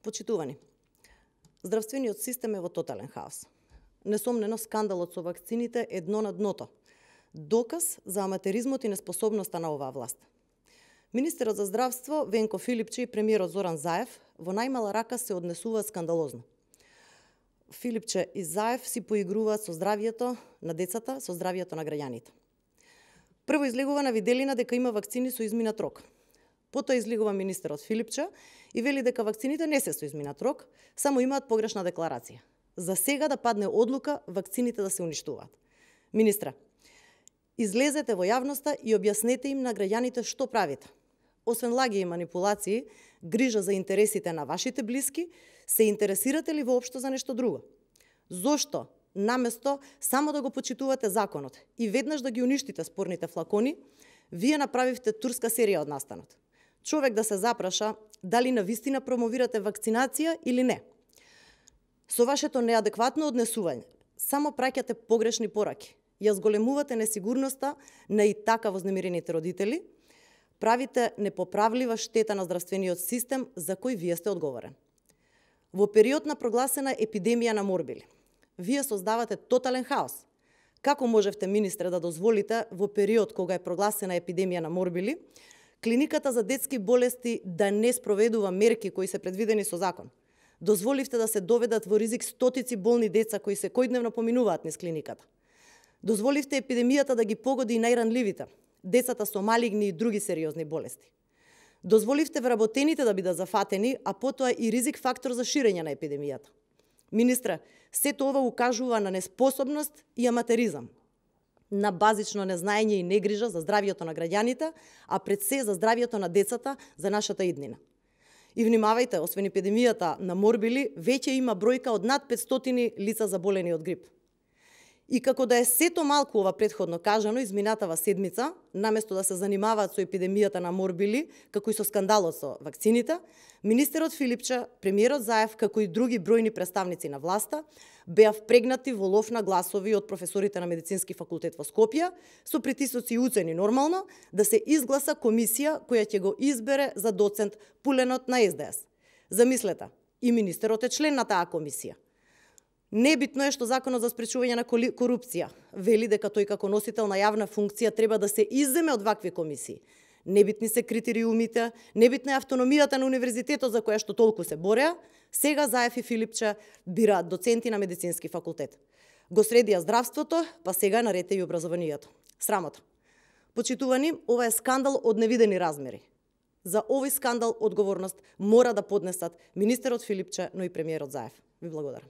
Почитувани, здравствениот систем е во тотален хаос. Несомнено, скандалот со вакцините е дно на дното. Доказ за аматеризмот и неспособноста на оваа власт. Министерот за здравство Венко Филипче и премиерот Зоран Заев во најмала рака се однесуваат скандалозно. Филипче и Заев си поигруваат со здравието на децата, со здравието на граѓаните. Прво излегува на виделина дека има вакцини со изминат рок. Потоа излегува министерот Филипче и вели дека вакцините не се со изминат рок, само имаат погрешна декларација. За сега да падне одлука вакцините да се уништуваат. Министра, излезете во јавноста и објаснете им на граѓаните што правите. Освен лаги и манипулации, грижа за интересите на вашите блиски, се интересирате ли воопшто за нешто друго? Зошто, наместо само да го почитувате законот и веднаш да ги уништите спорните флакони, вие направивте турска серија од настанот? Човек да се запраша дали навистина промовирате вакцинација или не. Со вашето неадекватно однесување само праќате погрешни пораки. Ја зголемувате несигурноста на и така вознемирените родители, правите непоправлива штета на здравствениот систем за кој вие сте одговорен. Во период на прогласена епидемија на морбили, вие создавате тотален хаос. Како можевте, министре, да дозволите во период кога е прогласена епидемија на морбили, клиниката за детски болести да не спроведува мерки кои се предвидени со закон? Дозволивте да се доведат во ризик стотици болни деца кои секојдневно поминуваат низ клиниката. Дозволивте епидемијата да ги погоди и најранливите, децата со малигни и други сериозни болести. Дозволивте вработените да бидат зафатени, а потоа и ризик фактор за ширење на епидемијата. Министре, сето ова укажува на неспособност и аматеризам, на базично незнаење и негрижа за здравието на граѓаните, а пред се за здравието на децата, за нашата иднина. И внимавајте, освен епидемијата на морбили, веќе има бројка од над 500 лица заболени од грип. И како да е сето малку ова претходно кажано изминатава седмица, наместо да се занимаваат со епидемијата на морбили, како и со скандалот со вакцините, министерот Филипче, премиерот Заев, како и други бројни представници на власта, беа впрегнати во лов на гласови од професорите на Медицински факултет во Скопје, со притисоци и уцени нормално, да се изгласа комисија која ќе го избере за доцент пуленот на СДС. Замислете, и министерот е член на таа комисија. Небитно е што Законот за спречување на корупција вели дека тој како носител на јавна функција треба да се изземе од вакви комисии. Небитни се критериумите, небитна е автономијата на универзитетот за која што толку се бореа, сега Заев и Филипче бираат доценти на Медицински факултет. Го средија здравството, па сега нарете и образованието. Срамота. Почитувани, ова е скандал од невидени размери. За овој скандал одговорност мора да поднесат министерот Филипче, но и премиерот Заев. Ви благодарам.